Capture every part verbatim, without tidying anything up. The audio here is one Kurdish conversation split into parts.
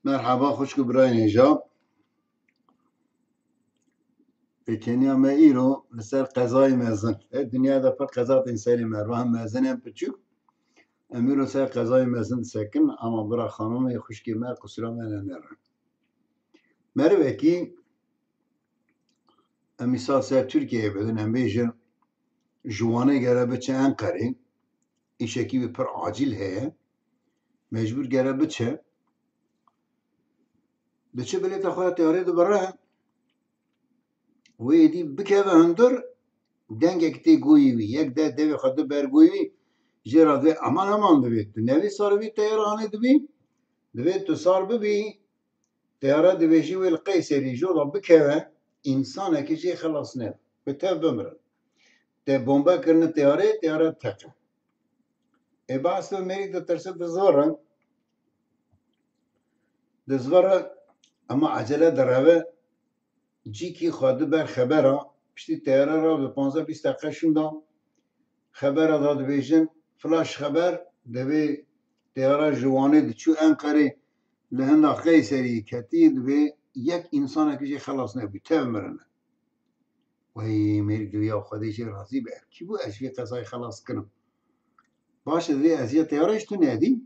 Merhaba, xwişk û birayên hêja. Pêkeniya me îro li ser qezayê mezin. Her dinya de pir qeza tên serê me re. Hem mezin hem piçûk. Em îro ser qezayê mezin disekin, ama bira xanimê xwişkê me qusura me nenêrin. Merivekî em îsal ser Tirkiyeyê bidin, em bêjin, ji Wanê gere biçe Enqerê, îşekî wî pir acîl heye, mecbûr gere biçe. Diçe bilêta xwe ya teyarê dibire, wê êdî bikeve hundir, dengek tê goyê wî, yek de devê xwe di ber goyê wî, jê re divê eman eman divê. Tu nevî sar bî teyara hanê dibî, divê tu sar bibî, teyara dibêjî wê li Qeyserî ji oda bikeve, însanekî jê xelas nebe. Bi tev bimirin. Te bombe kirine teyarê, teyara teqe. Ê behs ve mêrî ditirse dizvire. Dizvire, ama ecele direve, cîkî xwe di ber xebera, piştî teyara re bi panzdeh bîst deqe şûnda, xebera da dibêjin, flaş xeber, divê teyara ji Wanê diçû Enqerê, li hinda Qeyserî ketî, divê yek însanekî jê xelas nebû, tev mirine. Wey mêrik divê ya Xwedê jê razî be, ev kî bû ez ji vê qezayê xelas kirim? Baş e, divê ez ya teyara ji tu nedî.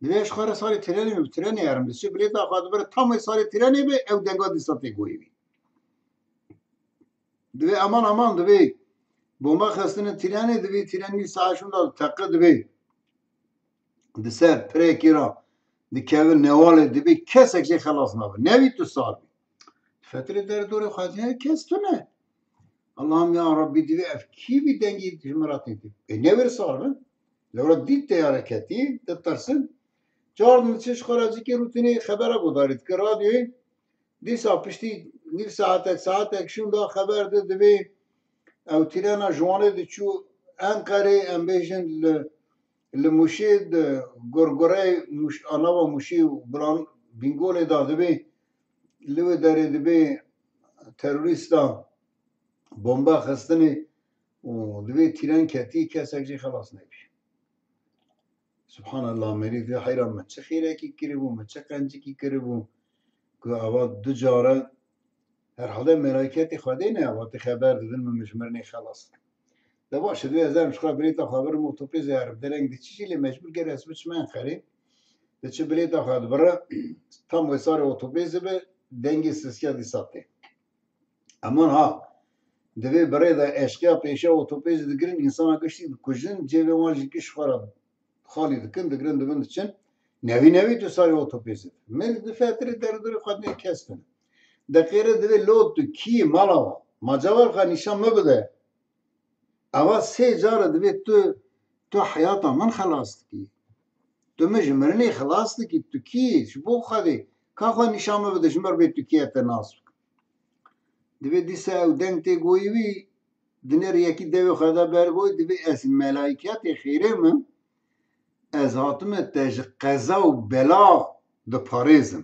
Divê ez ji xwe re sarê trenê min, bi trenê herim, diçe bilêta xwe dibire, tam wê sarê trenê be, ew denga dîsa tê goyê wî. Divê eman eman, divê bomba xistine trenê, divê tren nîv saet şûnda teqe, divê di ser pirekê re dikeve newalê, divê kesek jê xelas nabe. Nevî tu sar bî. Fetrê derdorê xwe dî, kes tune. Allah'ım ya Rabbi, divê ev kî bî dengî ji min re tê. Ê, newêr sar bin. Lewra dît teyare ketî, ditirsin. Çar din diçe ji xwe re cikê rûtinê xebera guhdarî dike, radyoyê. Dîsa piştî nîv saetek, saetek şûnda xeber di, divê ew trena ji Wanê diçû Enqerê, em bêjin li, li Mûşê di gurgureyê Mûş-, a nava Mûşê û Bilan Bîngolê de divê li wê derê divê terorîsta bomba xistinê û divê tîren ketî, kesek jî xelas nebî. Subhanallah, merî divê heyran, me çi xêrekî kiribû, me çi qencikî kiribû, ku ava du care herhalde melayketê Xwedê ne, ava tê xeber didin, min ji mirinê xelas. De baş e, divê ez em ji xwe birêta xwe birim otobêzê herim dereng diçî jî, lê mecbûr ger ez biçime Enqerê. Diçe birêta xwe dibire, tam wê sarê otobêzê be, dengê sisiya dîsa tê. Eman ha, divê bi rê de eşqeya pêşiya otobêzê digirin, însana giştî dikujin, cêvê wan jî giş xwe re xalî dikin, digirin dibin diçin. Nevî nevî tu sarê otobêzê. Mêrik di fetirê derdorê xwe dinê kes tune. Deqê re divê lo tu kî mala wa. Ma cewab xwe nîşan me bide. Eva sê cara divê tu, tu heyata min xelas dikî. Tu min ji mirinê xelas dikî, tu kî yî? Ji bo Xwedê, ka xwe nîşan min bide, ji min re bê tu kî ye te nas bikim. Divê dîsa ew deng tê goyî wî, dinêre yekî devê xwe de ber goyî, divê ez melayketê xêrê min, ez hatime te ji qeza û bela diparêzim.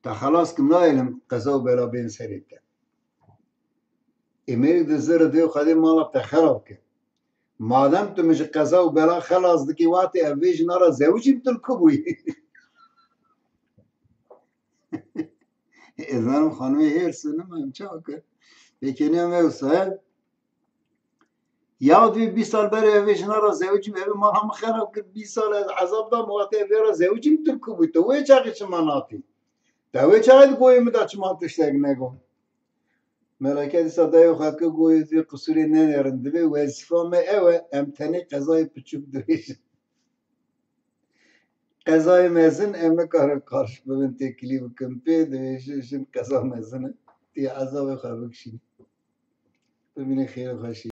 Te xelas kim, nayêlim qeza û bela bên serê te. Ê mêrik di zirê divê Xwedê mala te xerab ke. Madem tu min ji qeza û bela xelas dikî, watê ev vê jina re zewicîm tu li ku bûyî? Ê zanim xanimê hêrs e, nima em çawa kir? Pêkeniya me wisa ye. Ya divê bîst sal berê evê jina re zewicîm, evê mala min xerab kir, bîst sal ez ezab dam, wate evê re zewicîm tu li ku bû? Tu wê çaxê çima natî? Te wê çaxê di goyê min de çima tiştek negot? Meleke dîsa dayê xwe dike goyê, divê qisûrê nenêrin, divê wezîfa me ew e, em tenê qezayê piçûk dibêjin. Qezayê mezin em nikarin qarş bibin, têkilî bikin pê, divê jin, jin qeza mezin e, tê ezabê xwe bikişînin. Bimînin xêr û xweşî.